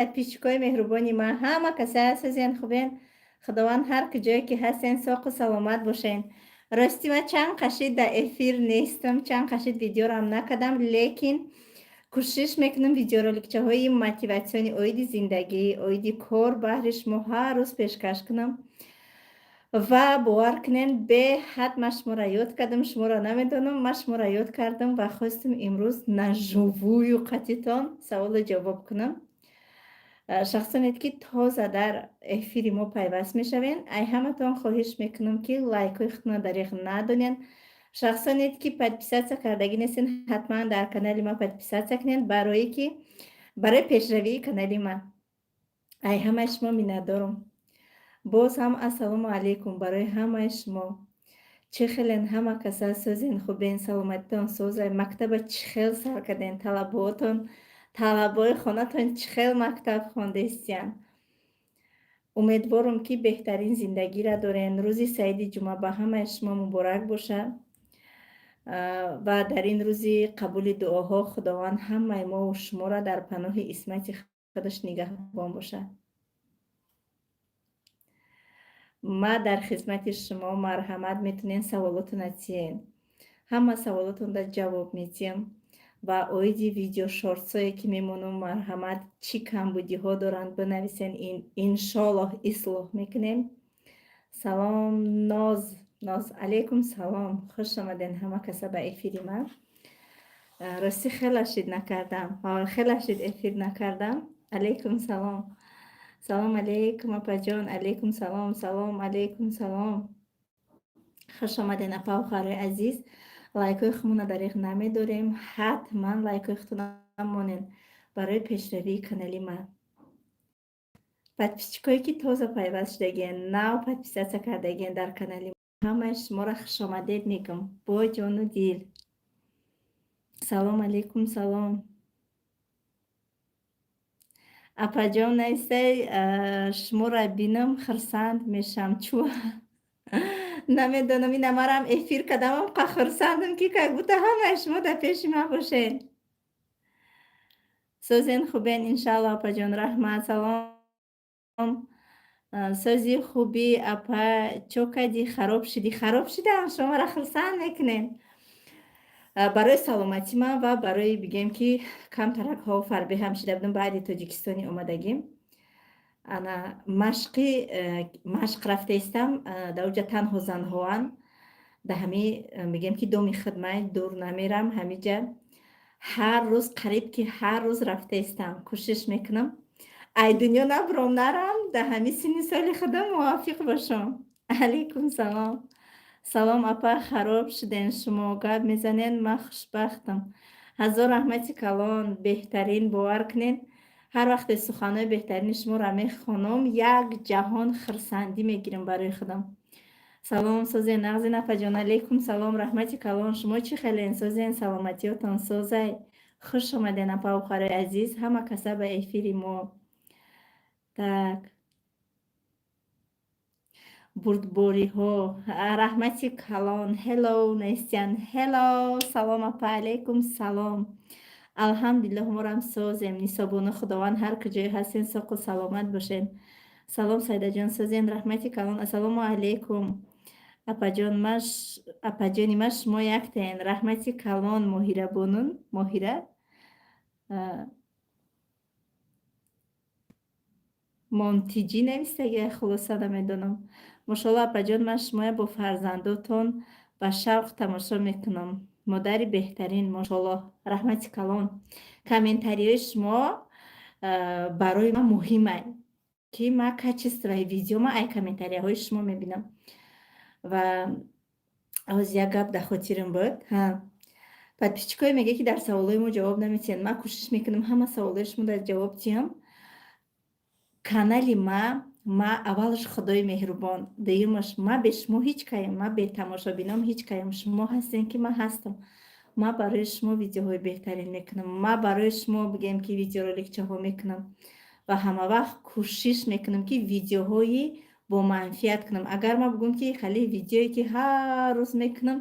Подписчикои меҳрубони ман, ҳама касае созен, хубен. Худованд ҳар куҷое ки ҳастен, соқу саломат бошен. Рости, ман чанд қашид дар эфир нестам, чанд қашид видеорам накардам, лекин кӯшиш мекунам видеороликчаҳои мотиватсионӣ оиди зиндагӣ, оиди кор баҳри шумо ҳар рӯз пешкаш кунам. Ва бовар кунен, беҳад ман шуморо ёд кардам. Шуморо намедонам, ман шуморо ёд кардам ва хостам имрӯз на живую қатитон саволу ҷавоб кунам. Шахсоне ки тоза дар эфири мо пайваст мешавен, ай ҳаматон хоҳиш мекунам, ки лайкҳои худтонро дареғ надонен. Шахсоне ки подписаться кардагӣ нестен, ҳатман дар канали ма подписаться кунен, барое ки барои пешравии канали ма. Ай ҳамаи шумо миннатдорам. Боз ҳам ассалому алайкум барои ҳамаи шумо. Чӣ хелен, ҳама каса созен, хубен, саломатитон созай? Мактаба чӣ хел сар карден? Талаботон, талабои хонатон чӣ хел мактаб хондестиян? Умедворам, ки беҳтарин зиндагира дорен. Рӯзи саиди ҷумъа ба ҳамаи шумо муборак бошад ва дар ин рӯзи қабули дуоҳо Худованд ҳамаи мову шуморо дар паноҳи исмати худаш нигаҳбон бошад. Ма дар хизмати шумо, марҳамат, метунен саволотона тиен, ҳама саволотонда ҷавоб метиҳам. Ва оиди видео шортсое ки мемонам, марҳамат, чӣ камбудиҳо доранд, бинависен, иншоллоҳ, ислоҳ мекунем. Салом, Ноз, Ноз, алайкум салом, хуш омаден ҳама каса ба эфири ман. Ростӣ, хела шид накардам, хела шид эфир накардам. Алайкум салом, салом алейкум, апаҷон, алайкум салом, салом алейкум, салом, хуш омаден, апау хоҳарои азиз. Лайкҳои худмона дареғ намедорем, ҳатман лайкҳои худтона монед барои пешравии канали ман. Подписчикое ки тоза пайваст шудагиен, нав подписаться кардагиен дар канали, ҳамаи шуморо хушомадед мегӯм бо ҷону дил. Салом алейкум, салом, апаҷон. Навистай, шуморо бинам, хурсанд мешам. Чу намедонам, ина марам эфир кардамам, қа хурсандам, ки как будто ҳамаи шумо дар пеши ман бошед. Созен, хубен, иншалло, апаҷон, раҳмат. Салом, сози, хубӣ, апа? Чо кардӣ, хароб шудӣ? Хароб шудам, шуморо хурсанд мекунем. Барои саломатӣ ман ва барои бигем, ки камтаракҳо фарбеҳам шида будам баъди Тоҷикистони омадагим. Ана машқи машқ рафтаистам, дар оҷа танҳо занҳоанд. Да ҳами мегӯем, ки доми хидмат дур намерам, ҳамиҷа ҳар рӯз, қариб ки ҳар рӯз рафтаистам. Кӯшиш мекунам, ай дунё набуром, нарам, дар ҳами синни соли худам мувофиқ бошам. Алайкум салом, салом, апа, хароб шуден шумо, гап мезанен, ман хушбахтам. Ҳазор раҳмати калон, беҳтарин. Бовар кунед, ҳар вақте суханҳои беҳтарини шуморо мехонам, як ҷаҳон хурсандӣ мегирам барои худам. Салом, созен, нағзин, апаҷон? Алейкум салом, раҳмати калон. Шумо чӣ хелен, созен, саломатиётон созай? Хуш омаден, апау хоҳарои азиз, ҳама каса ба эфири мо. Так, бурдбориҳо, раҳмати калон. Hello нестян, hello, салом, апа, алейкум салом. Алҳамдулиллоҳ, морам созем. Нисобону Худованд ҳар куҷое ҳастен, соқу саломат бошен. Салом, Сайдаҷон, созен, раҳмати калон. Ассалому алайкум, апаҷон, апаҷони ман, шумо яктаен. Раҳмати калон, Моҳирабонун, Моҳира Монтиҷӣ навистагия, хулоса намедонам. Мошолло, апаҷон, ман шумоя бо фарзандотон ба шавқ тамошо мекунам. Модари беҳтарин, мошолло. Раҳмати калон. Комментариҳои шумо барои ман муҳима, ки ман качествои видеома ай комментарияҳои шумо мебинам. Ва ҳозир як гап дар хотирам буд. Подписчикое мегӯяд, ки дар саволҳои мо ҷавоб наметиҳанд. Ман кӯшиш мекунам, ҳама саволҳои шумо дар ҷавоб диҳам. Канали ма, аввалаш, Худои меҳрубон, дуюмаш, ма бе шумо ҳеҷ каем, ма бе тамошобинон ҳеҷ каем. Шумо ҳастем, ки ман ҳастам. Ма барои шумо видеоҳои беҳтарин мекунам, ма барои шумо, бигем, ки видеороликчаҳо мекунам ва ҳамавақт кӯшиш мекунам, ки видеоҳои бо манфиат кунам. Агар ман бигӯям, ки хеле видеое ки ҳар рӯз мекунам,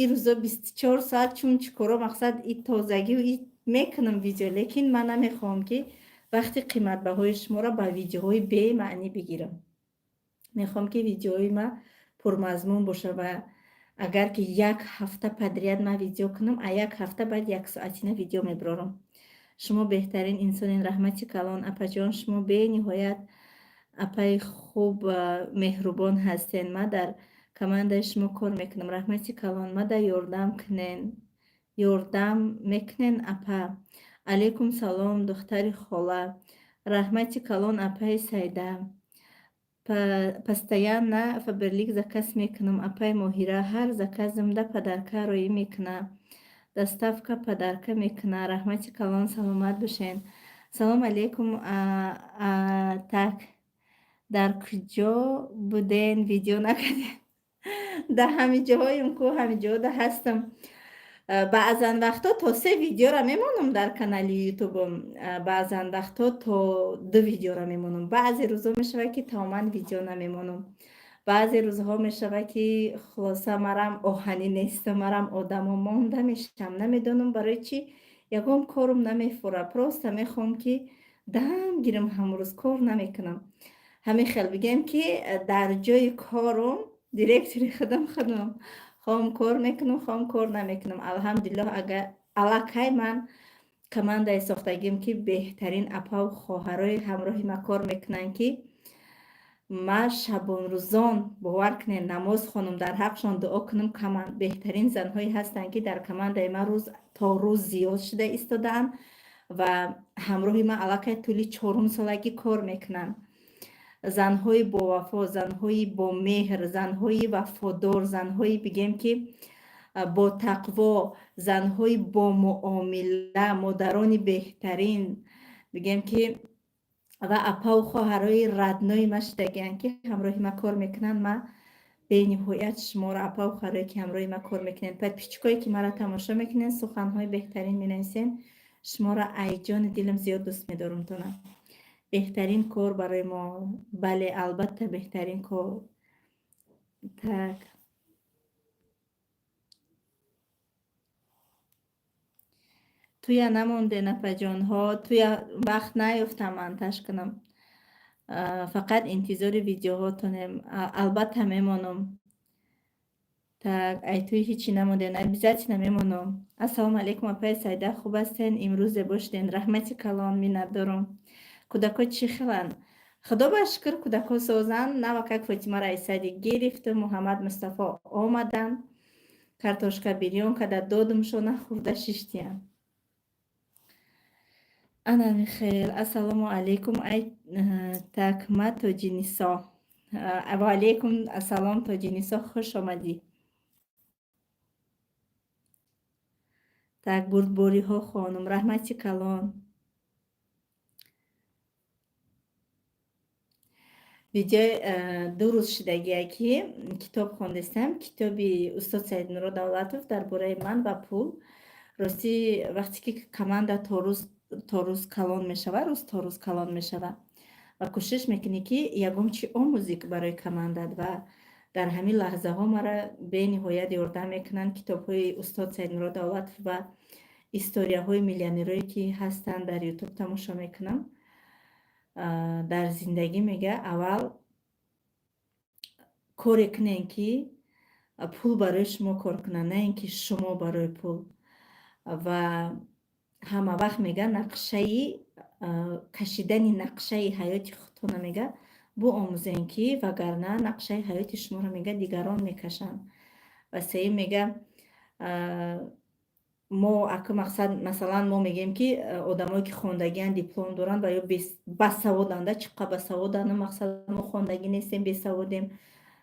ин рӯзо 24 соат чун чӣ коро, мақсад, и тозагӣ мекунам видео, лекин ман намехоҳам, ки Вақти қиматбаҳои шуморо ба видеоҳои бемаънӣ бигирам. Мехоҳам, ки видеоҳои ма пурмазмун боша ва агар ки як ҳафта подряд ман видео кунам, а як ҳафта баъд яксоатина видео мебарорам. Шумо беҳтарин инсонен, раҳмати калон, апаҷон, шумо бениҳоят апаи хуб, меҳрубон ҳастен. Ман дар командаи шумо кор мекунам, раҳмати калон, мада ёрдам кунен, ёрдам мекунен, апа. Алайкум салом, духтари хола, раҳмати калон, апаи Сайда. Постоянно Фаберлик заказ мекунам, апаи Моҳира, ҳар заказымда подарка роӣ мекуна, доставка подарка мекуна, раҳмати калон, саломат бошен. Салом алейкум, так, дар куҷо буден, видео накардем? Дар ҳамин ҷоҳоем ку, ҳамин ҷода ҳастам. Баъзан вақтҳо то се видеора мемонам дар канали ютубам, баъзан вақтҳо то ду видеора мемонам. Баъзе рӯзҳо мешавад, ки тамоман видео намемонам. Баъзе рӯзҳо мешавад, ки хулоса, марам оҳанӣ нестам, марам одамо, монда мешавам. Намедонам барои чӣ, ягон корум намефура. Просто мехоҳам, ки дам гирам, ҳамрӯз кор намекунам. Ҳамин хел бигем, ки дар ҷои корум директори худам худам. Хоҳам кор мекунам, хоҳам кор намекунам. Алҳамдулиллоҳ, агар аллакай ман командаи сохтагим, ки беҳтарин апаву хоҳарои ҳамроҳи ма кор мекунанд, ки ма шабонрӯзон, бовар кунед, намоз хонам, дар ҳаққшон дуо кунам, каманд. Беҳтарин занҳое ҳастанд, ки дар командаи ман рӯз то рӯз зиёд шуда истодаанд ва ҳамроҳи ман аллакай тӯли чорум солагӣ кор мекунанд. Занҳои бовафо, занҳои бомеҳр, занҳои вафодор, занҳои, бигем, ки ботақво, занҳои бомуомила, модарони беҳтарин, бигем, ки ва апаву хоҳарои родной ма шудагианд, ки ҳамроҳи ма кор мекунанд. Ма бениҳоят шуморо, апаву хоҳарое, ки ҳамроҳи ма кор мекунед, подписчикое, ки маро тамошо мекунед, суханҳои беҳтарин менависед, шуморо айҷони дилам зиёд дӯст медорам-тона. Беҳтарин кор барои мо, бале, албатта, беҳтарин кор. Так, туя намонден, апаҷонҳо, туя вақт наёфтам ман таш кунам, фақат интизори видеоҳотонем, албатта мемонам. Так, ай туи ҳичи намонден, обязательно мемонам. Ассалому алайкум, апаи Сайда, хуб ҳастен? Имрӯз зебо шуден, раҳмати калон, миннатдорам. Кӯдако чӣ хеланд? Худо ба шукр, кӯдако созанд. Навакак Фотимаро аз садик гирифту Муҳаммад Мустафо омаданд, картошка бирён када додумшона, хӯрда шиштиянд. Ана михел. Ассалому алайкум, ай так, ма Тоҷинисо. Ва алайкум ассалом, Тоҷинисо, хуш омадӣ. Так, бурдбориҳо, хонум, раҳмати калон. Видеои 2 рӯз шудагия, ки китоб хондестам, китоби устод Саидмурод Давлатов дар бораи ман ва пул. Ростӣ, вақте ки команда то рӯз то рӯз калон мешавад, рӯз то рӯз калон мешавад ва кӯшиш мекунӣ, ки ягон чи омӯзӣ барои командат, ва дар ҳамин лаҳзаҳо мара бениҳоят ёрдам мекунанд китобҳои устод Саидмурод Давлатов ва историяҳои миллионерое, ки ҳастанд, дар Ютуб тамошо мекунам. Дар зиндагӣ, мега, аввал коре кунем, ки пул барои шумо кор кунад, на ин ки шумо барои пул. Ва ҳама вақт, мега, нақшаи кашидани нақшаи ҳаёти худтона, мега, буомӯзем, ки вагарна нақшаи ҳаёти шуморо, мега, дигарон мекашанд. Ва сеюм, мега, мо ака мақсад, масалан, мо мегӯем, ки одамое, ки хондагианд, диплом доранд ва ё басаводанда, чӣ қа басаводанд, мақсад, мо хондагӣ нестем, бесаводем,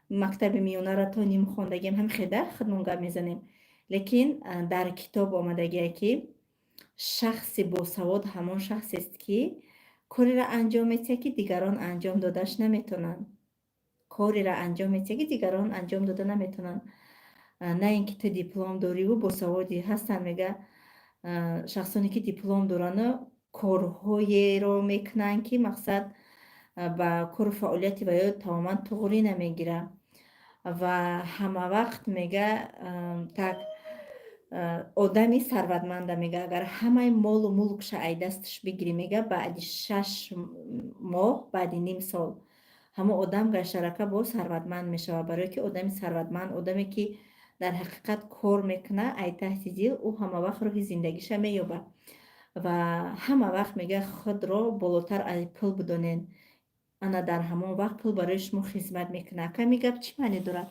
мактаби миёнара то ним хондагием, ҳам хеда худмон гап мезанем. Лекин дар китоб омадагие, ки шахси босавод ҳамон шахсест, ки кореро анҷом медиҳад, ки дигарон анҷом додаш наметавонанд, кореро анҷом медиҳад, ки дигарон анҷом дода наметавонанд, на ин ки ту диплом дориву босаводӣ. Ҳастанд, мега, шахсоне, ки диплом дорану корҳоеро мекунанд, ки мақсад, ба кору фаъолияти ва ё тамоман туғрӣ намегирад. Ва ҳама вақт, мега, так. Одами сарватманда, мега, агар ҳамаи молу мулкша ай дасташ бигирӣ, мега, баъди 6 моҳ, баъди ним сол ҳамон одам гаштарака боз сарватманд мешавад. Барое ки одами сарватманд, одаме ки дар ҳақиқат кор мекунад ай таҳти дил, ӯ ҳама вақт роҳи зиндагиша меёбад. Ва ҳама вақт, мега, худро болотар аз пул бидонед, ана дар ҳамон вақт пул барои шумо хизмат мекунад. Ками гап чӣ маъне дорад?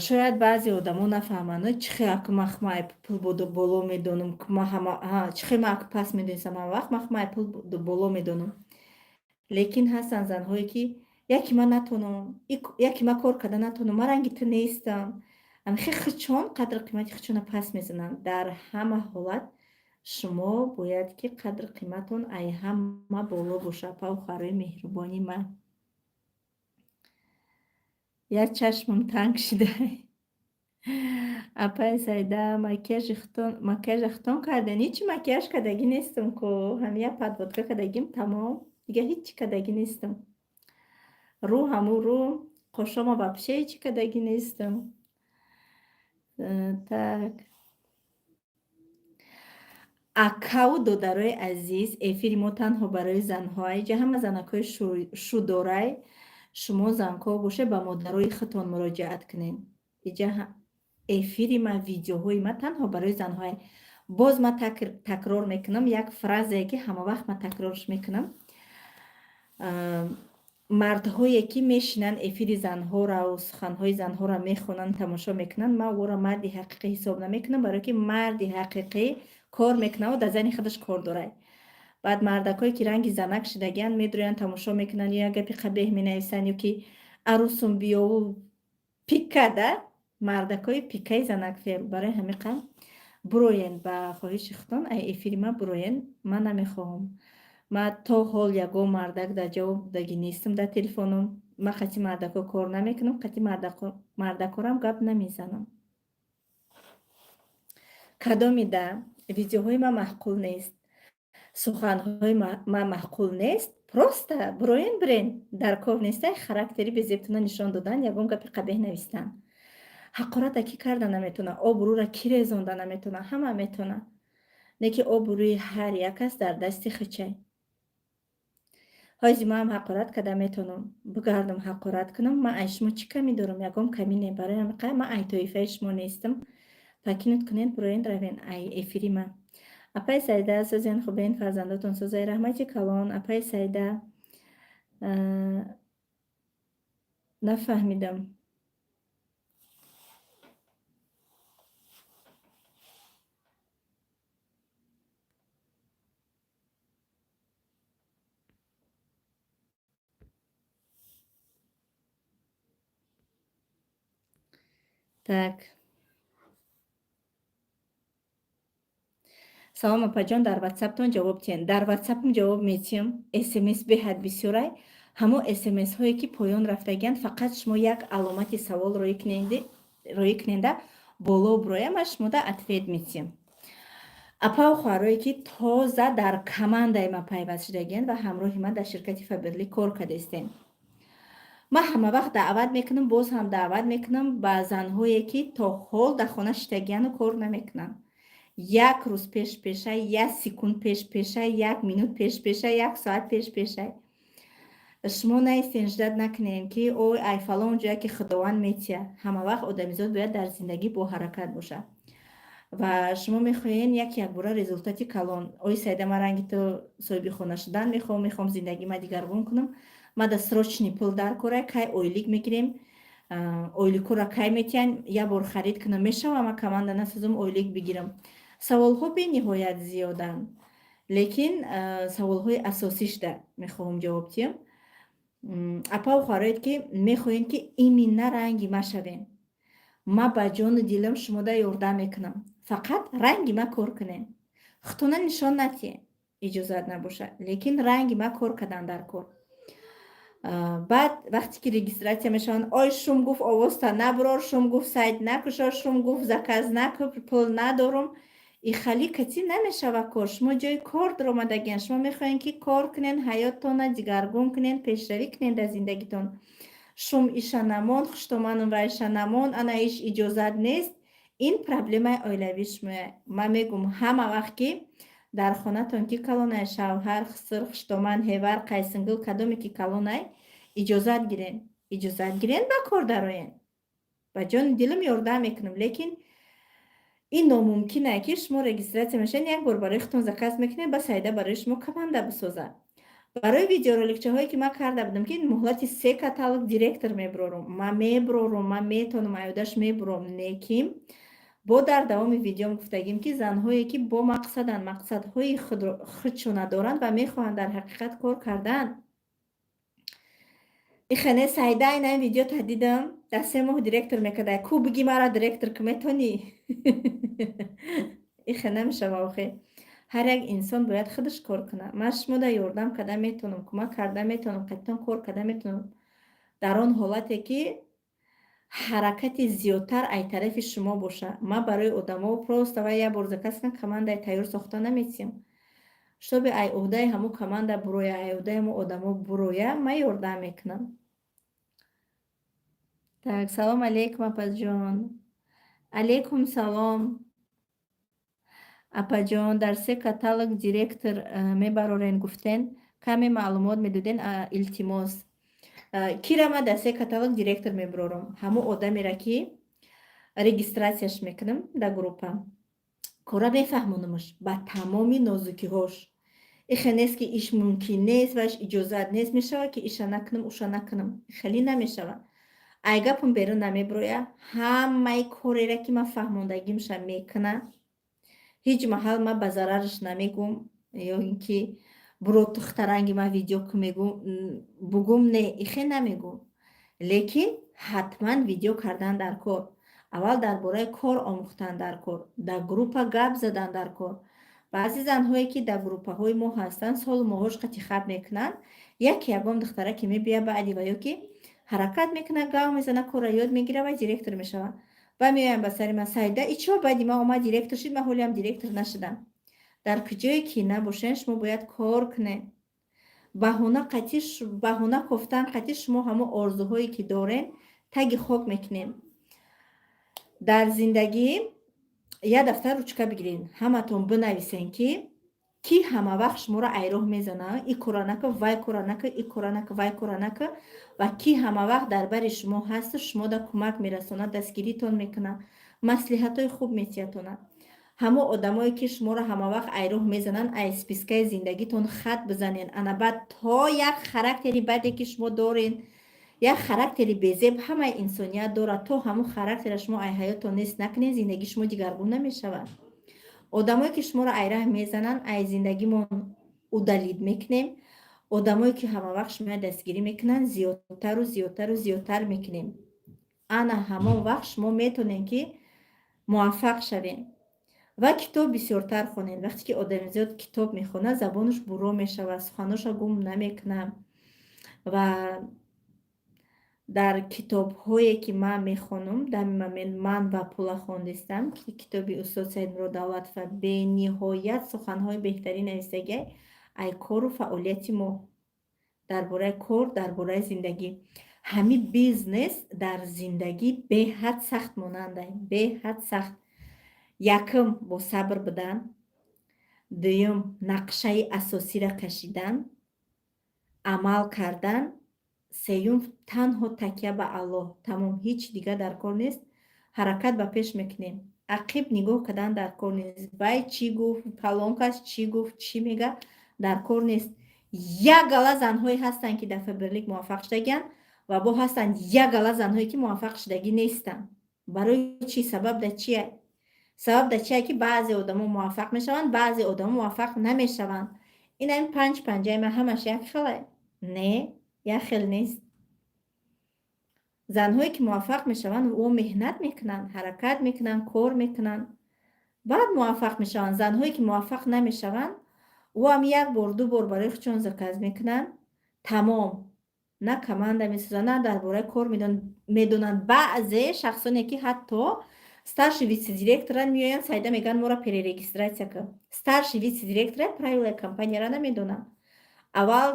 Шояд баъзе одамо нафаҳманд, чӣ хел аку ман хма ай пул боло медонам, ма ҳама чӣ хел ман аку пас медонистам, ҳама вақт ман хма ай пул боло медонам. Лекин ҳастанд занҳое ки яке ман натонам, яке ман кор карда натонам, ман ранги ту нестам, ҳамихе хичон қадру қимати хичона пас мезананд. Дар ҳама ҳолат шумо бояд ки қадру қиматон ай ҳама боло бошад. Апау, хоҳарои меҳрубони ман, як чашмам танг шуда. Апаи Саида, макияжа хутон карден? Ҳичи макияж кардагӣ нестам ку, ҳами як подводка кардагим, тамом, дигар ҳичи кардагӣ нестам. Рӯ ҳамун рӯ, қошома вообще ҳичи кардагӣ нестам. Так, акаву додарои азиз, эфири мо танҳо барои занҳо. Иҷа ҳама занакҳои шудорай. Шумо занкҳо бошед, ба модарои худтон муроҷиат кунед. Иҷа эфири ма, видеоҳои ма танҳо барои занҳое. Боз ман такрор мекунам як фразае, ки ҳама вақт ман такрорш мекунам. Мардҳое ки мешинанд, эфири занҳоро, суханҳои занҳоро мехонанд, тамошо мекунанд, ман ӯро марди ҳақиқӣ ҳисоб намекунам, барое ки марди ҳақиқӣ кор мекунад, дар зани худаш кор дорад. Баъд мардакҳое ки ранги занак шидагианд, медроянд, тамошо мекунанд, ё як гапи қабеҳ менависанд, ё ки арӯсум биёву пика да мардакҳои пикаи занакфеъл. Барои ҳамин қадр буроен, ба хоҳиши худтон ай эфири ман буроен. Ман намехоҳам. Ман то ҳол ягон мардак дар ҷавоб додагӣ нестам дар телефоном. Ман қати мардакҳо кор намекунам, қати мардакҳорам гап намезанам. Кадоми да видеоҳои ман маъқул нест, суханҳои ман маъқул нест, просто буроен, бирен. Дар кор нестай характери безебтуна нишон додан, ягон гапи қабеҳ навистан. Ҳақората кӣ карда наметавона, обрӯра кӣ резонда наметавона? Ҳама метавона, не ки обрӯи ҳар як кас дар дасти хичай. Ҳози ман ҳам ҳақорат карда метавонам, бигардам, ҳақорат кунам. Ман ай шумо чӣ камӣ дорам? Ягон камӣ не. Барои ҳамин ман ай тоифаи шумо нестам. Покинуть кунед, буроен, равен ай эфири ман. Апаи Саида, созен, хубен, фарзандотон созай, раҳмати калон. Апаи Саида, нафаҳмидам. Так, салом, апаҷон, дар ватсаптон ҷавоб диҳед. Дар ватсапам ҷавоб метиҳам, смс беҳад бисёрай. Ҳамон смсҳое ки поён рафтагианд, фақат шумо як аломати савол роӣ куненда, боло бироя, ман шумода ответ метиҳам. Апау хоҳарое ки тоза дар командаи ман пайваст шудагианд ва ҳамроҳи ман дар ширкати Фаберлик кор кардастем, ман ҳама вақт даъват мекунам, боз ҳам даъват мекунам ба занҳое ки то ҳол дар хона шиштагиану кор намекунанд. Як рӯз пеш пеша, як секунд пеш пеша, як минут пеш пеша, як соат пеш пеша. Шумо наистен, ждать накунем, ки ой, ай фалон ҷое ки Худованд метия. Ҳама вақт одамизод бояд дар зиндагӣ бо ҳаракат бошад. Ва шумо мехоҳед як якбора результати калон. Ой, Сайда, ман ранги ту соҳиби хона шудан мехоҳам, мехоҳам зиндагима дигаргун кунам, ман да срочный пул дар кора, кай ойлик мегирем, ойликҳоро кай метиҳанд, як бор харид кунам мешавам, ман команда насозам, ойлик бигирам? Саволҳо бениҳоят зиёданд, лекин саволҳои асосишда мехоҳам ҷавоб диҳам. Апау хоҳароед ки мехоҳед ки именно ранги ма шавем, ма ба ҷону дилам шумода ёрдам мекунам. Фақат ранги ма кор кунем, хутона нишон натиҳем, иҷозат набошад, лекин ранги ма кор кардан дар кор. Баъд вақте ки регистрация мешаванд, ой, шум гуфт, овозта набурор, шум гуфт, сайт накушо, шум гуфт, заказ накун, пул надорум. Ихали кати намешава кор. Шумо ҷои кор даромадагиан, шумо мехоҳед ки кор кунен, ҳаёттона дигаргун кунен, пешравӣ кунен дар зиндагитон. Шум иша намон, хуштоману вайша намон, ана иш иҷозат нест. Ин проблемаи оилавии шумоя. Ман мегӯм ҳама вақт, ки дар хонатон ки калонай, шавҳар, хусур, хуштоман, ҳевар, қайсингул, кадоме ки калонай, иҷозат гирен, иҷозат гирен, ба кор дароен. Ба ҷони дилам ёрдам мекунам, лекин ин номумкин е, ки шумо регистрация мешавед, як бор барои худтон заказ мекунед, ба Саида барои шумо команда бисозад. Барои видеороликчаҳое, ки ман карда будам, ки муҳлати се каталог директор мебурорум, ман мебурорум, ман метонам, аёдаш мебуром. Лекин бо дар давоми видеом гуфтагим, ки занҳое, ки бо мақсаданд, мақсадҳои худшона доранд ва мехоҳанд дар ҳақиқат кор кардан. Ихене, Саида, ина видеота дидам, дар 3 моҳ директор мекарда, ку биги мара директор ки метонӣ. Ихе намешава охе. Ҳар як инсон бояд худаш кор кунад. Ман шумода ёрдам карда метавонам, кӯмак карда метавонам, қатитон кор карда метавонам дар он ҳолате, ки ҳаракати зиёдтар ай тарафи шумо бошад. Ман барои одамо просто ва як бор заказ кунам, командаи тайёр сохта наметиҳам. Чтобы ай уҳдаи ҳамун команда буроя, ай уҳдаи ҳамун одамо буроя, ман ёрдам мекунам. Так, салом алейкум, апаҷон. Алейкум салом, апаҷон. Дар се каталог директор мебарорен гуфтен, каме маълумот медоден, илтимос. Кира ман дар се каталог директор мебарорам? Ҳамун одамеро, ки регистрацияш мекунам дар группа, кора мефаҳмонамаш ба тамоми нозукиҳош. Ихе нест, ки иш мумкин нест ва иш иҷозат нест, мешавад, ки иша накунам, уша накунам. Хеле намешавад. Ай гапам берун намебироя. Ҳамаи кореро, ки ман фаҳмондагимша, мекуна. Ҳеҷ маҳал ман ба зарараш намегӯм ё ин ки буро, тухтаранги ман видео ку мегӯм бугум, не, ихе намегӯм. Лекин ҳатман видео кардан дар кор, аввал дар бораи кор омӯхтан дар кор, дар группа гап задан дар кор. Баъзе занҳое, ки дар группаҳои мо ҳастанд, солу моҳош қати хаб мекунанд, яке ягон духтара ки мебия баъди ва ё ки ҳаракат мекунад, гав мезана, корро ёд мегирад ва директор мешавад. Ва меоянд ба сари ман: «Саида, ичо баъди ман омад, директор шуд, ман ҳолиам директор нашудам». Дар куҷое ки набошед, шумо бояд кор кунед. Баҳона қатӣ, баҳона кофтан қатӣ шумо ҳамон орзуҳое, ки дорем, таги хок мекунем. Дар зиндагӣ як дафтар ручка бигиред, ҳаматон бинависен, ки кӣ ҳама вақт шуморо айроҳ мезанад: и кора нака, вай кора нака, и кора нака, вай кора нака. Ва кӣ ҳама вақт дар бари шумо ҳасту шумода кӯмак мерасонад, дастгиритон мекунад, маслиҳатҳои хуб метиҳатонад. Ҳамон одамое, ки шуморо ҳамавақт айроҳ мезананд, ай спискаи зиндагитон хат бизанед. Ана баъд то як характери баде, ки шумо доред, як характери безеб ҳамаи инсоният дорад, то ҳамон характера шумо ай ҳаётон нест накунед, зиндагии шумо дигаргун намешавад. Одамое, ки шуморо айраҳ мезананд, ай зиндагимон удалить мекунем. Одамое, ки ҳамавақт шуморо дастгирӣ мекунанд, зиёдтару зиёдтару зиёдтар мекунем. Ана ҳамон вақт шумо метонед, ки муваффақ шавед. Ва китоб бисёртар хонед. Вақте ки одами зиёд китоб мехонад, забонаш буро мешавад, суханошро гум намекунад. Ва дар китобҳое, ки ман мехонам, дар момент «Ман ва пула» хондистам, ки китоби устод Саидмурод Давлатова, бениҳоят суханҳои беҳтарин нависагиай ай кору фаъолияти мо, дар бораи кор, дар бораи зиндагӣ. Ҳамин бизнес дар зиндагӣ беҳад сахт монандай, беҳад сахт. Якум, бо сабр будан, дуюм, нақшаи асосиро кашидан, амал кардан, сеюм, танҳо такя ба Аллоҳ. Тамом, ҳеҷ дигар дар кор нест. Ҳаракат ба пеш мекунем, ақиб нигоҳ кардан дар кор нест. Вай чӣ гуфт, фалон кас чӣ гуфт, чӣ мега, дар кор нест. Як гала занҳое ҳастанд, ки дар Фаберлик муваффақ шудагианд, ва бо ҳастанд як гала занҳое, ки муваффақ шудагӣ нестанд. Барои чӣ? Сабаб дар чия? Сабаб дар чие, ки баъзе одамо муваффақ мешаванд, баъзе одамо муваффақ намешаванд? Ин ами панҷ панҷаи ман ҳамаш як хеле не, як хел нест. Занҳое, ки муваффақ мешаванд, о меҳнат мекунанд, ҳаракат мекунанд, кор мекунанд, баъд муваффақ мешаванд. Занҳое, ки муваффақ намешаванд, ӯ ҳам як бор, ду бор барои худшон заказ мекунанд, тамом. На команда месозанд, на дар бораи кор медонанд. Баъзе шахсоне, ки ҳатто старший вице-директоран, меоянд: «Сайда», мегӯянд, «моро перерегистрация кун». Старший вице-директора правилаи компанияро намедонанд. Аввал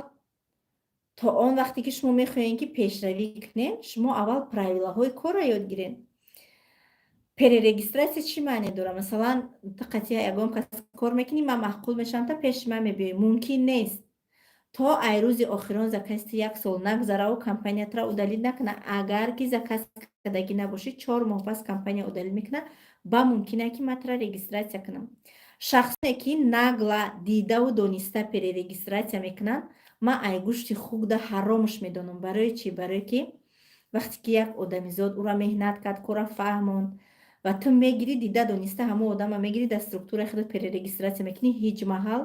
то он вақте, ки шумо мехоҳед, ки пешравӣ кунед, шумо аввал правилаҳои корро ёд гиред. Перерегистрация чӣ маъне дорад? Масалан, ту қатъия ягон кас кор мекунӣ, ман маъқул мешавам, та пеши ман мебиёӣ. Мумкин нест. То ай рӯзи охирон заказ ти як сол нагзараву компаниятро удалить накунад. Агар ки заказ кардагӣ набошӣ, 4 моҳ пас компания удалить мекунад, ба мумкин ки ман тура регистрация кунам. Шахсоне ки нагло, дидаву дониста перерегистрация мекунанд, ман ай гӯшти хугда ҳаромш медонам. Барои чӣ? Барое ки вақте ки як одамизод ура меҳнат кард, кора фаҳмонд ва ту мегирӣ, дида дониста ҳамон одама мегирӣ, дар структураи худат перерегистрация мекунӣ, ҳеҷ маҳал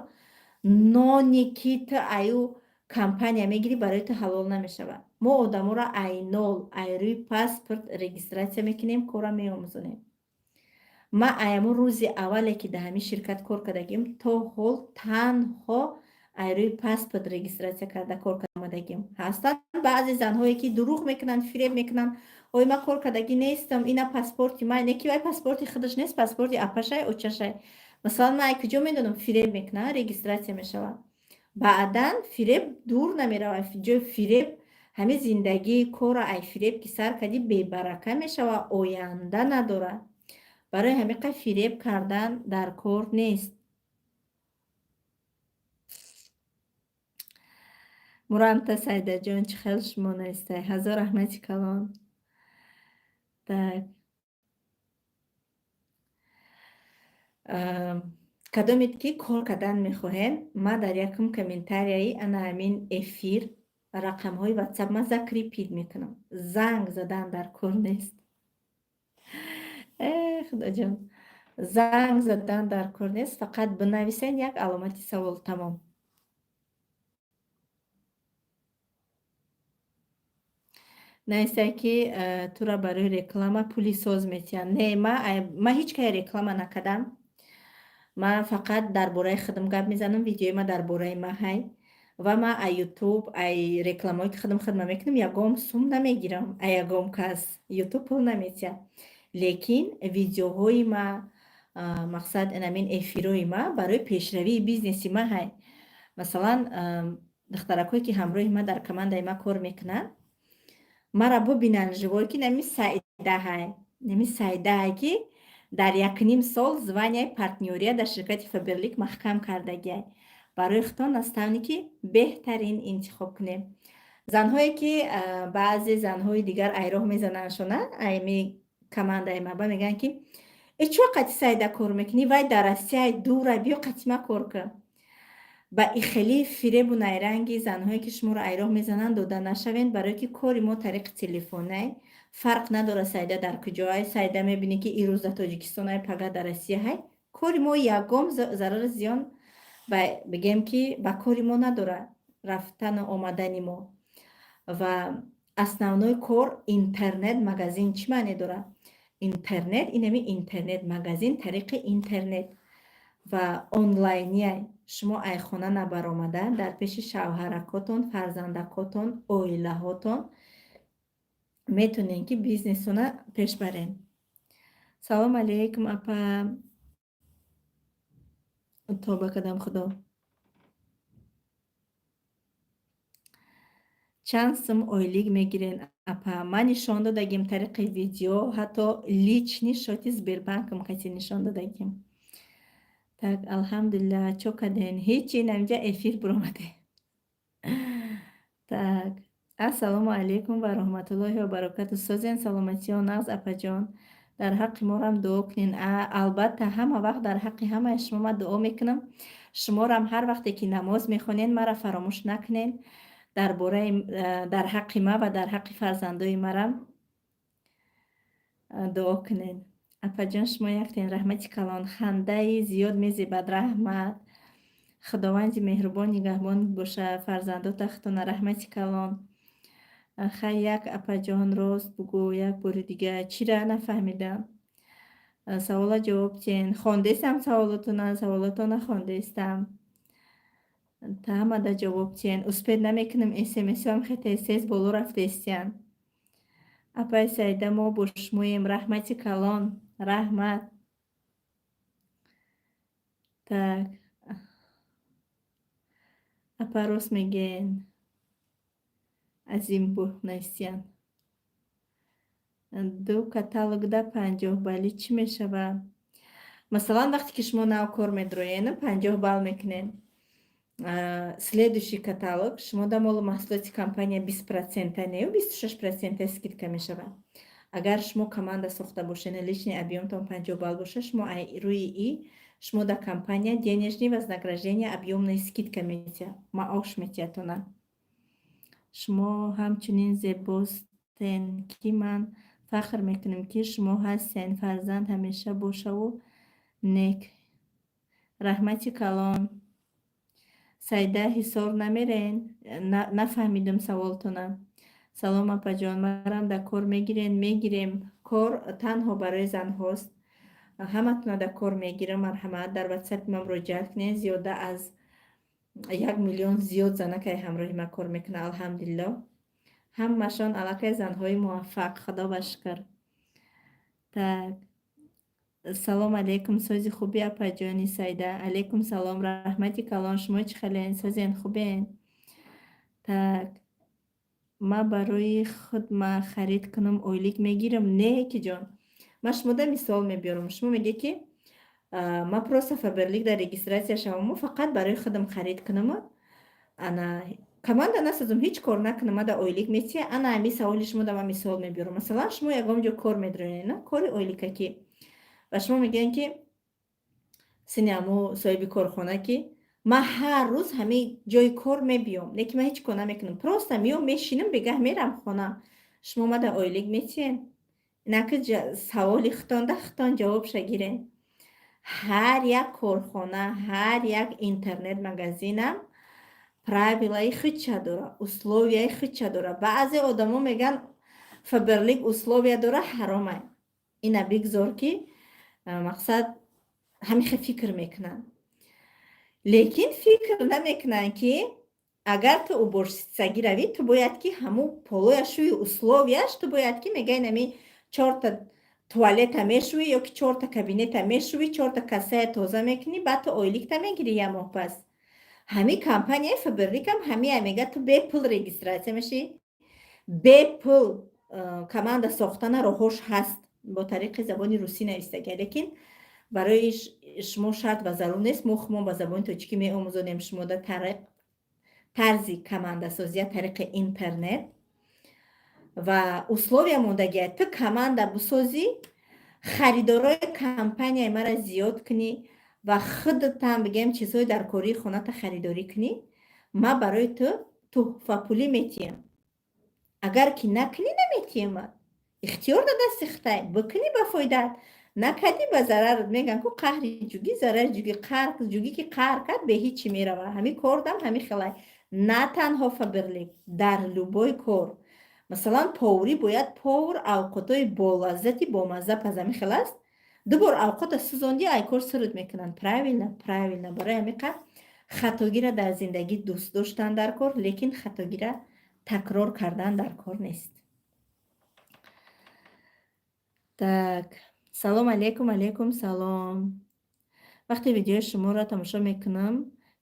ноне ки ту аю компания мегирӣ, барои ту ҳалол намешавад. Мо одаморо ай нол, ай рӯи паспорт регистрация мекунем, кора меомӯзонем. Ман ай ҳамон рӯзи аввале ки дар ҳамин ширкат кор кардагим, то ҳол танҳо ай рӯи паспорт регистрация карда кор омадагим. Ҳастанд баъзе занҳое ки дурӯғ мекунанд, фиреб мекунанд: «Ой, ман кор кардагӣ нестам, ина паспорти ман». Не ки вай паспорти худаш нест, паспорти апашай, очашай. Масалан, ман ай куҷо медонам? Фиреб мекунад, регистрация мешавад. Баъдан фиреб дур намеравад. Ҷои фиреб ҳамин зиндагии корро ай фиреб ки сар кардӣ, бебарака мешавад, оянда надорад. Барои ҳамин қадр фиреб кардан дар кор нест. Мурамта Сайдаҷон, чӣ хел шумо наистай? Ҳазор раҳмати калон. Так, кадомед ки кор кардан мехоҳем, ман дар якум комментарияи ана ҳамин эфир рақамҳои ватсап ман закрепить мекунам. Занг задан дар кор нест. Э, худоҷон, занг задан дар кор нест, фақат бинависен як аломати савол, тамом. Нависай ки тура барои реклама пули соз метиҳанд. Не, ман ҳеҷ кай реклама накардам. Ман фақат дар бораи худам гап мезанам, видеои ман дар бораи ман ҳай. Ва ман ай ютуб, ай рекламаҳое ки худам хидмат мекунам, ягон сум намегирам, ай ягон кас. Ютуб пул наметиҳад. Лекин видеоҳои ма, мақсад инамин эфирҳои ма барои пешравии бизнеси ма ҳай. Масалан, духтаракҳое ки ҳамроҳи ма дар командаи ма кор мекунанд, мара бубинанд живой, ки нами Саида ҳай. Нами Саида ҳай, ки дар якним сол званияи партнёрия дар ширкати Фаберлик маҳкам кардагиай. Барои худтон наставники беҳтарин интихоб кунем. Занҳое ки баъзе занҳои дигар айроҳ мезанандшона, айми командаи ма, ба мегӯянд ки э, чӯ қати Саида кор мекунӣ, вай дар Россияи дура, биё қати ма кор кун. Ба ихели фиребу найранги занҳое ки шуморо айроҳ мезананд, дода нашавед, барое ки кори мо тариқи телефонай. Фарқ надорад, Саида дар куҷоай. Саида мебинӣ ки ирӯз дар Тоҷикистонай, пага дар Россия ҳай. Кори мо ягон зарару зиён, бигем ки, ба кори мо надорад рафтану омадани мо. Ва основной кор интернет магазин чӣ маъне дорад? Интернет, инами интернет магазин тариқи интернет ва онлайнияй. Шумо айхона набаромада, дар пеши шавҳаракотон, фарзандакотон, оилаҳотон метонем ки бизнесона пеш барем. Салом алейкум, апа. Тоба кардам, худо. Чанд сум ойлик мегирен, апа? Ман нишон додагим тариқи видео, ҳатто личный счёти Сбербанкам касе нишон додагим. Так, алҳамдулилла, чо карден? Ҳечи, инамҷа эфир буромаде. Так, ассалому алайкум ва раҳматуллоҳи ва баракату. Созен, саломатиё, нағз, апаҷон. Дар ҳаққи морам дуо кунен. Албатта, ҳама вақт дар ҳаққи ҳамаи шумо ман дуо мекунам. Шуморам ҳар вақте ки намоз мехонен, маро фаромӯш накунен. Дар бораи, дар ҳаққи ма ва дар ҳаққи фарзандои марам дуо кунен. Апаҷон, шумо яктен, раҳмати калон. Хандаи зиёд мезебад, раҳмат. Худованди меҳрубон нигаҳбон боша фарзандота худтона, раҳмати калон. Хай, як апаҷон, рост бугӯ як бори дига. Чира нафаҳмидам? Савола ҷавоб тиҳен. Хондестам саволотона, саволотона хондестам. Та ҳамада ҷавоб тиҳен. Успеть намекунам, смсҳоам хе тез-тез боло рафтаистиянд. Апаи Саида, мо бо шумоем, раҳмати калон, раҳмат. Так. Апа, рост мегӯен. Азимбу нависиянд. Ду каталогда 50 баллӣ чӣ мешавад? Масалан, вақте ки шумо нав кор медроен, 50 балл мекунед. Следующий каталог шумо да молу маҳсулоти компания 20 процента нею, 26 процента скидка мешавад. Агар шумо команда сохта бошед, личный объёмтон 50 балл бошад, шумо рӯи и шумо дар компания денежный вознаграждение, объёмная скидка метиҳад, маош метиҳадтона. Шумо ҳамчунин зебостен, ки ман фахр мекунем, ки шумо ҳастен. Фарзанд ҳамеша бошаву нек. Раҳмати калон. Сайда, Ҳисор намерен? Нафаҳмидам саволтона. Салом, апаҷон, марам дар кор мегирен? Мегирем. Кор танҳо барои занҳост. Ҳаматона дар кор мегирам, марҳамат, дар ватсапи ман муроҷиат кунед. Зиёда аз 1 миллион зиёд занакай ҳамроҳи ман кор мекунад, алҳамдулилло. Ҳамашон аллакай занҳои муваффақ, худо ба шукр. Так. Салом алейкум, сози хуби, апаҷони Сайда? Алейкум салом, раҳмати калон. Шумо чӣ хелен, созен, хубен? Так. Ман барои худ ма харид кунам, ойлик мегирам? Не, киҷон. Ман шумода мисол мебиёрам. Шумо мегӯед, ки ман просто Фаберлик дар регистрация шаваму фақат барои худам харид кунаму ана команда насозам, ҳеҷ кор накунам, мада ойлик метиҳа? Ана ҳами саволи шумо да ман мисол мебиёрам. Масалан, шумо ягон ҷо кор медроед, на кори ойликакӣ, ва шумо мегӯянд, ки сини ҳамо соҳиби корхона, ки ман ҳар рӯз ҳамин ҷои кор мебиём, лекин ман ҳеҷ кор намекунам, просто меом, мешинам, бегаҳ мерам хона. Шумо мада ойлик метиҳед? Инаки саволи худтонда худтон ҷавобша гиред. Ҳар як корхона, ҳар як интернет магазинам правилаи худша дора, условияи худша дора. Баъзе одамо мегӯянд, Фаберлик условия дора, ҳаромай. Ина бигзор, ки мақсад ҳамихе фикр мекунанд, лекин фикр намекунанд, ки агар ту уборщицагӣ равӣ, ту бояд ки ҳамун полоя шӯи, условияш ту бояд ки мегаи нами чорта туалета мешӯӣ ё ки чорта кабинета мешӯӣ, чорта кассая тоза мекунӣ, баъд ту ойликта мегирӣ як моҳ пас. Ҳамин компанияи Фаберликам ҳамия мега: ту бепул регистрация мешӣ, бепул команда сохтана роҳош ҳаст, бо тариқи забони русӣ навистагия, лекин барои шумо шарт ва зарур нест. Мо худмон ба забони тоҷикӣ меомӯзонем шумода тарзи командасозия тариқи интернет. Ва условия мондагия: ту команда бисозӣ, харидорои компанияи мара зиёд кунӣ ва худатам бигем чизҳои дар кории хоната харидорӣ кунӣ, ман барои ту тӯҳфапулӣ метиҳам. Агар ки накунӣ, наметиҳам. Ихтиёр дар дасти худай: бикунӣ, ба фоидаат, накардӣ, ба зарарат. Мегӯянд ку: қаҳри ҷугӣ, зарари ҷугӣ. Қаҳр ҷугӣ ки қаҳр кард, бе ҳичи мерава. Ҳамин кордам ҳамин хелай. На танҳо Фаберлик, дар любой кор. Масалан, поварӣ бояд повар авқотҳои болаззати бомазза паза, хел аст. Ду бор авқота сӯзондӣ, ай кор суруд мекунанд. Правильно, правильно. Барои ҳамин қадр хатогиро дар зиндагӣ дӯст доштан дар кор, лекин хатогира такрор кардан дар кор нест. Так, салом алейкум. Алейкум салом. Вақте видеои шуморо тамошо мекунам,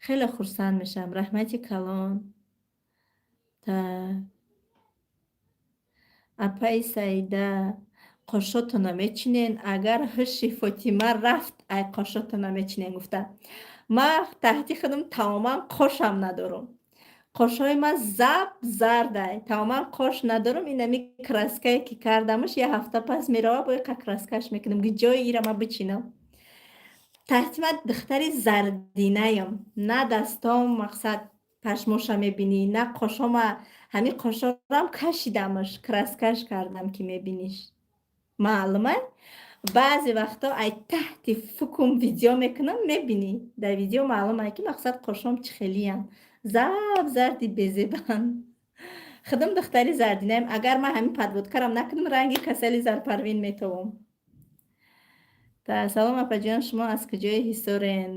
хеле хурсанд мешавам. Раҳмати калон. Так, апаи Саида, қошотона мечинен? Агар ҳуши Фотима рафт, ай қошотона мечинен гуфта. Ман таҳти худам тамоман қошам надорам. Қошҳои ман зап зардай, тамоман қош надорам. Инами краскае ки кардамаш, як ҳафта пас мерава, бо яка краскаш мекунам, ки ҷои ира ман бичинам. Таҳти ман духтари зардинаям, на дастом, мақсад, пашмоша мебинӣ, на қошома. Ҳамин қошорам кашидамаш, краскаш кардам, ки мебиниш. Маълума? Баъзе вақто ай таҳти фукум видео мекунам, мебинӣ. Дар видео маълум ай, ки мақсад, қошом чӣ хелиянд. Зап зарди безебанд. Худам духтари зардинаем. Агар ман ҳамин подводкарам накунам, ранги касали Зарпарвин метовам. Салом, апаҷон, шумо аз куҷои Ҳисорен?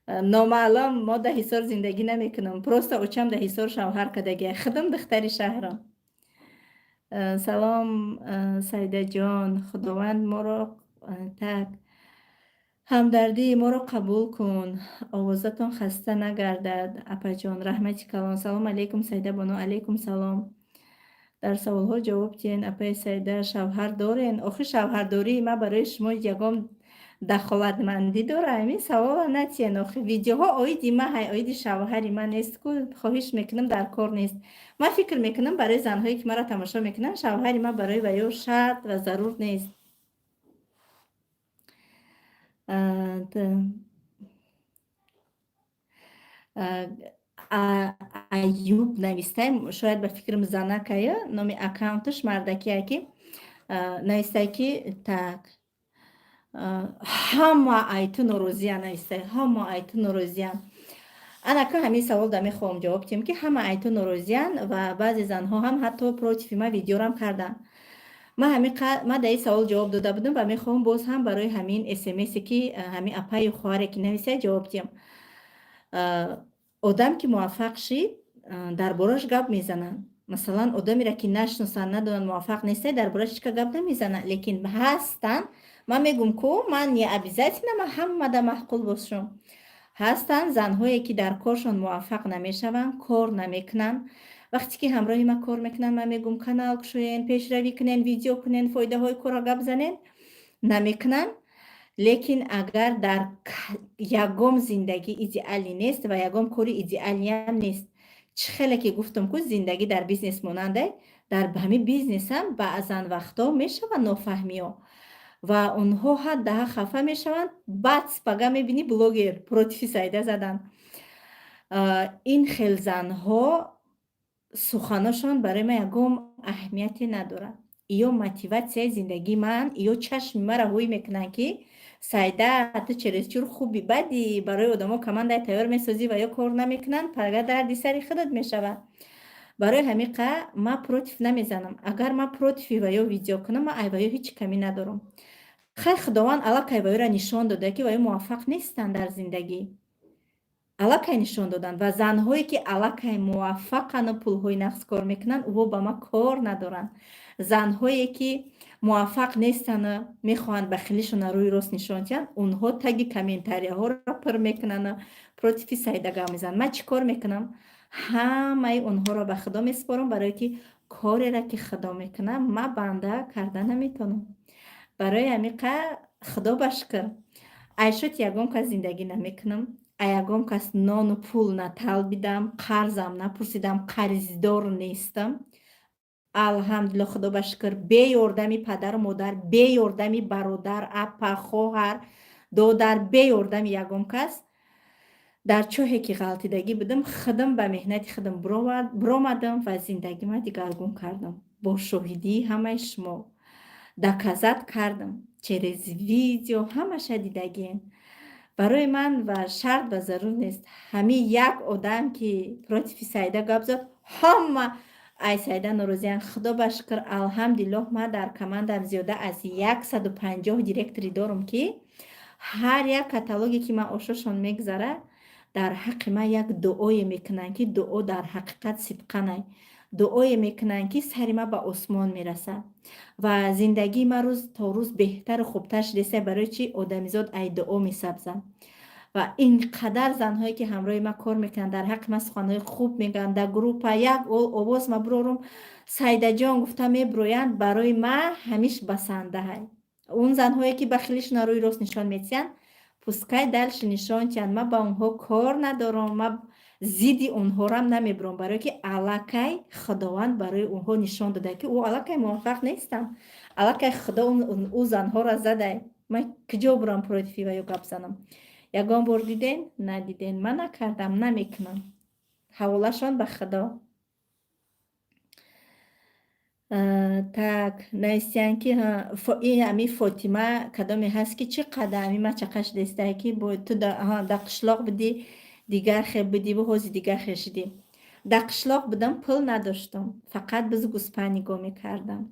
Номаълум, мо дар Ҳисор зиндагӣ намекунам. Просто очам дар Ҳисор шавҳар кардагия. Худам духтари шаҳрам. Салом, Саидаҷон, Худованд моро так ҳамдардии моро қабул кун. Овозатон хаста нагардад, апаҷон. Раҳмати калон. Салом алейкум, Саида бону. Алейкум салом. Дар саволҳо ҷавоб диҳен, апаи Саида, шавҳар дорен? Охир шавҳардории ман барои шумо ягон дахолатмандӣ дора? Ҳамин савола натиҳен. Охир видеоҳо оиди ман ҳай, оиди шавҳари ман нест ку. Хоҳиш мекунам, дар кор нест. Ман фикр мекунам, барои занҳое, ки маро тамошо мекунанд, шавҳари ман барои ваё шарт ва зарур нест. Аюб навистай, шояд, ба фикрам, занакая, номи аккаунташ мардакия, ки навистай, ки так, ҳама ай ту норозиян, навистай, ҳама ай ту норозиян. Анака ҳамин савол да мехоҳам ҷавоб диҳем, ки ҳама ай ту норозиян ва баъзе занҳо ҳам ҳатто против и ман видеорам карданд. Ман ҳамин, ман дар ин савол ҷавоб дода будам ва мехоҳам боз ҳам барои ҳамин смсе, ки ҳамин апаю хоҳаре, ки нависай, ҷавоб диҳам. Одам ки муваффақ шид, дар бораш гап мезананд. Масалан, одамеро ки нашиносанд, надонанд, муваффақ нестай, дар бораш ҳеч кас гап намезанад. Лекин ҳастанд, ман мегӯм ку, ман не обязательно ман ҳамада маъқул бошам. Ҳастанд занҳое, ки дар коршон муваффақ намешаванд, кор намекунанд. Вақте ки ҳамроҳи ман кор мекунанд, ман мегӯм, канал кушоен, пешравӣ кунен, видео кунен, фоидаҳои корро гап занен, намекунанд. Лекин агар дар ягон зиндагӣ идеалӣ нест ва ягон кори идеалиам нест. Чӣ хеле ки гуфтам ку, зиндагӣ дар бизнес монандай, дар ҳамин бизнесам баъзан вақтҳо мешаванд нофаҳмиҳо ва онҳо ҳаддаҳа хафа мешаванд. Баъд пага мебинӣ, блогер против и Саида задан. Ин хел занҳо суханошон барои ман ягон аҳамияте надорад. Ё мотиватсияи зиндагии ман, ё чашми маро ҳӯй мекунанд, ки Саида, ту чересчур хуби, бадӣ, барои одамо командаи тайёр месозӣ ва ё кор намекунанд, пага дарди сари худат мешавад. Барои ҳамин қа ман против намезанам. Агар ман против и ваё видео кунам, ман ай ваё ҳеҷ камӣ надорам. Хай, Худованд аллакай ваёра нишон дода, ки ваё муваффақ нестанд дар зиндагӣ, аллакай нишон доданд. Ва занҳое, ки аллакай муваффақану пулҳои нақс кор мекунанд, ӯҳо ба ман кор надоранд. Занҳое, ки муваффақ нестану мехоҳанд бахилишона рӯи рост нишон диҳанд, онҳо таги комментарияҳоро пур мекунану против и Саида гап мезананд. Ман чӣ кор мекунам? Ҳамаи онҳоро ба Худо месупорам, барое ки кореро, ки Худо мекунам, ман банда карда наметавонам. Барои ҳамин қа, Худо ба шукр, айшоти ягон кас зиндагӣ намекунам, а ягон кас нону пул наталбидам, қарзам напурсидам, қарздор нестам. Алҳамдулилло, Худо ба шукр, бе ёрдами падару модар, бе ёрдами бародар, апа, хоҳар, додар, бе ёрдами ягон кас дар чоҳе, ки ғалтидагӣ будам, худам ба меҳнати худам биромадам ва зиндагима дигаргун кардам. Бо шоҳидии ҳамаи шумо доказать кардам, через видео ҳамаша дидагиен. Барои ман ва шарт ва зарур нест. Ҳамин як одам, ки против и Саида гап зад, ҳама ай Саида норозиянд. Худо ба шукр, алҳамдулиллоҳ, ман дар командам зиёда аз 150 директорӣ дорам, ки ҳар як каталоге, ки ман ошошон мегузарад, дар ҳаққи ман як дуое мекунанд, ки дуо дар ҳақиқат сидқанай, дуое мекунанд, ки сари ман ба осмон мерасад ва зиндагии ман рӯз то рӯз беҳтару хубтар шудеста. Барои чӣ? Одамизод ай дуо месабзад. Ва ин қадар занҳое, ки ҳамроҳи ман кор мекунанд, дар ҳаққи ман суханҳои хуб мегӯянд. Дар группа як овоз ма бурорум, «Саидаҷон» гуфта мебуроянд, барои ман ҳамиш басандаҳай. Он занҳое, ки бахилишона рӯи рост нишон метиҳанд, пускай дальше нишон диҳанд, ман ба онҳо кор надорам. Ман зидди онҳорам намебурам, барое ки аллакай Худованд барои онҳо нишон дода, ки ӯ аллакай муваффақ нестанд. Аллакай Худо ӯ занҳоро задай. Ман куҷо бурам, против и ва ё гап занам? Ягон бор диден? Надиден. Ман накардам, намекунам. Ҳаволашон ба Худо. Так, нависиянд, ки ин ҳами Фотима кадоме ҳаст, ки чӣ қадар ҳами ма чақа шудестае, ки ту дар қишлоқ будӣ, дигар хел будиву ҳози дигар хел шудӣ. Дар қишлоқ будам, пул надоштам, фақат бизу гӯспанд нигоҳ мекардам.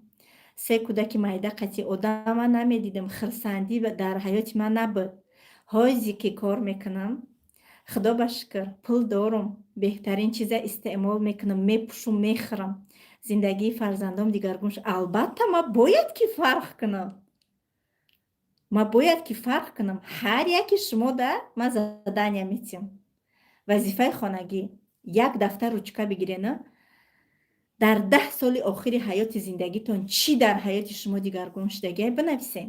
Се кӯдаки майда қатъи одама намедидам, хирсандӣ дар ҳаёти ман набуд. Ҳозе ки кор мекунам, Худо ба шукр, пул дорум, беҳтарин чиза истеъмол мекунам, мепӯшум, мехӯрам, зиндагии фарзандом дигаргун шуд. Албатта, ман бояд ки фарқ кунам, ман бояд ки фарқ кунам. Ҳар яки шумо да ман задания метиҳам, вазифаи хонагӣ: як дафтар, ручка бигирена. Дар 10 соли охири ҳаёти зиндагитон чӣ дар ҳаёти шумо дигаргун шудагиай, бинависен.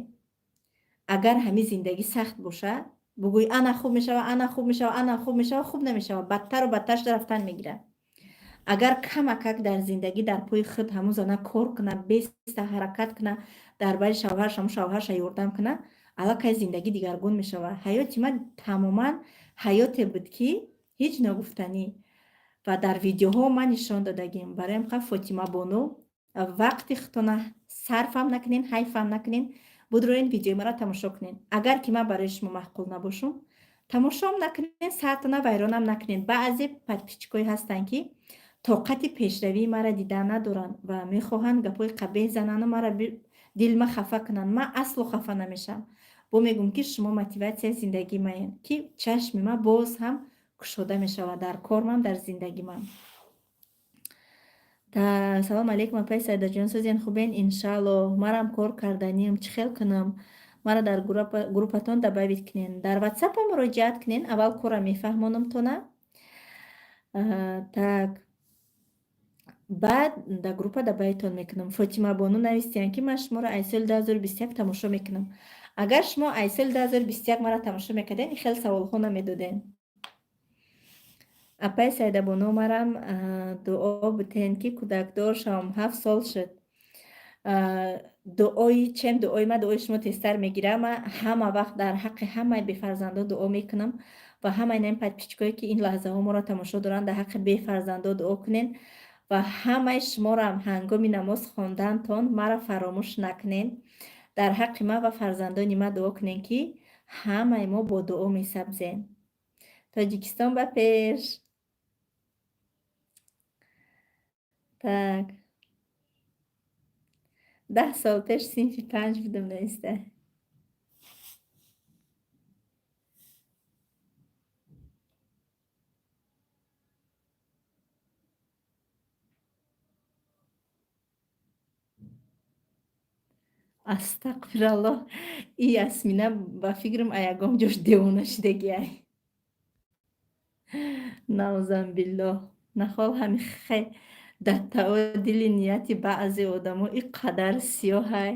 Агар ҳамин зиндагӣ сахт бошад, бугӯй, ана хуб мешава, ана хуб мешава, ана хуб мешава, хуб намешава, бадтару бадтар шуда рафтан мегирад. Агар камакак дар зиндагӣ дар пои худ ҳамун зана кор куна, беста ҳаракат куна, дар бари шавҳараш ҳамун шавҳарша ёрдам куна, аллакай зиндагӣ дигаргун мешавад. Ҳаёти ман тамоман ҳаёте буд, ки ҳеҷ ногуфтанӣ, ва дар видеоҳо ман нишон додагим. Бароям ха, Фотима бону, вақти худтона сарфам накунен, ҳайфам накунен, будроен, видеои маро тамошо кунен. Агар ки ман барои шумо маъқул набошум, тамошом накунен, саатона вайронам накунен. Баъзе подписчикое ҳастанд, ки тоқати пешравии маро дидан надоранд ва мехоҳанд гапҳои қабеҳ занану маро дилма хафа кунанд. Ман асло хафа намешавам. Бо мегӯм, ки шумо мотиватсияи зиндагии маен, ки чашми ман боз ҳам кушода мешавад дар кормам, дар зиндагимам. Салом алейкум, апаи Сайдаҷон, созен, хубен? Иншаалло. Марам кор карданиам, чӣ хел кунам? Мара дар группатон добавить кунен, дар ватсапа муроҷиат кунен, аввал корра мефаҳмонамтона. Так, баъд дар группа добавитон мекунам. Фотима бону навистиян, ки ман шуморо аз соли 2021 тамошо мекунам. Агар шумо аз соли 2021 маро тамошо мекарден, ин хел саволҳо намедоден. Апаи Сайдабону, марам дуо бутен, ки кӯдакдор шавам, 7 сол шуд. Дуои чем дуои ман дуои шумо тезтар мегирам. Ман ҳама вақт дар ҳаққи ҳамаи бефарзандо дуо мекунам ва ҳамаи ин подписчикое, ки ин лаҳзаҳо моро тамошо доранд, дар ҳаққи бефарзандо дуо кунен ва ҳамаи шуморо ҳангоми намоз хондантон маро фаромӯш накунен. Дар ҳаққи ман ва фарзандони ман дуо кунен, ки ҳамаи мо бо дуо месабзем. Тоҷикистон ба пеш! Так, 10 сол пеш синфи панҷ будам, наиста. Астағфираллоҳ, и Ясмина ба фикрам ягон ҷош девона шидагиай. Наузанбиллоҳ. Нахол ҳами хе даттао дили нияти баъзе одамо ин қадар сиёҳай.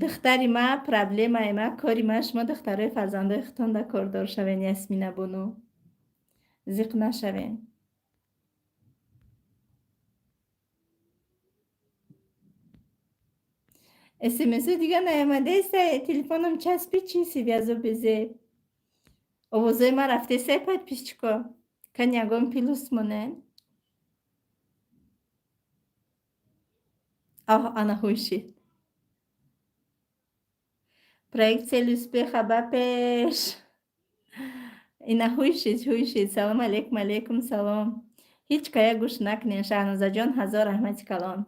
Духтари ма, проблемаи ма, кори ма, шумо духтарои фарзандои худтон да кордор шавен. Ясмина бону, зиқ нашавен. СМСо дига наомадеста, телефоном часпи, чи связо безеб. Овозои ма рафтеста, подписчико? Кан ягон плюс монен. Оҳ, ана ҳушид. Проект «Цель успеха» ба пеш! Ина ҳушид, ҳушид. Салом алейкум, алейкум салом. Ҳеҷ кая гӯш накунен. Шаҳнозаҷон, ҳазор раҳмати калон.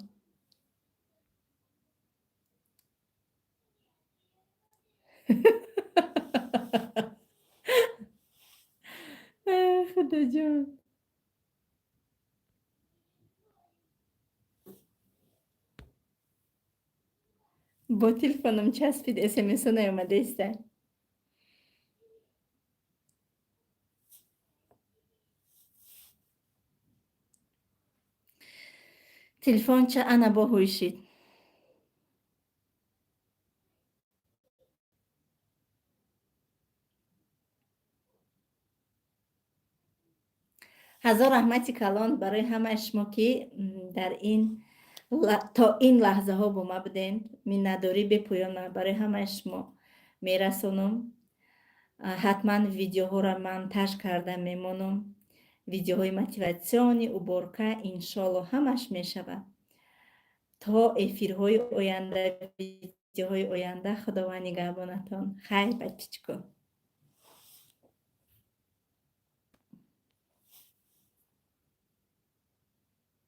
Худоҷон, бо телефоном часпид, СМСо наомадаиста. Телефон ча, ана бо ҳуйшид. Ҳазор раҳмати калон барои ҳамаи шумо, ки дар ин то ин лаҳзаҳо бо ма будем. Миннатдорӣ бепоёна барои ҳамаи шумо мерасонам. Ҳатман видеоҳоро монтаж карда мемонам, видеоҳои мотивационный, уборка, иншоалло, ҳамаш мешавад. То эфирҳои оянда, видеоҳои оянда, Худованд нигаҳбонатон. Хайр, подписчико.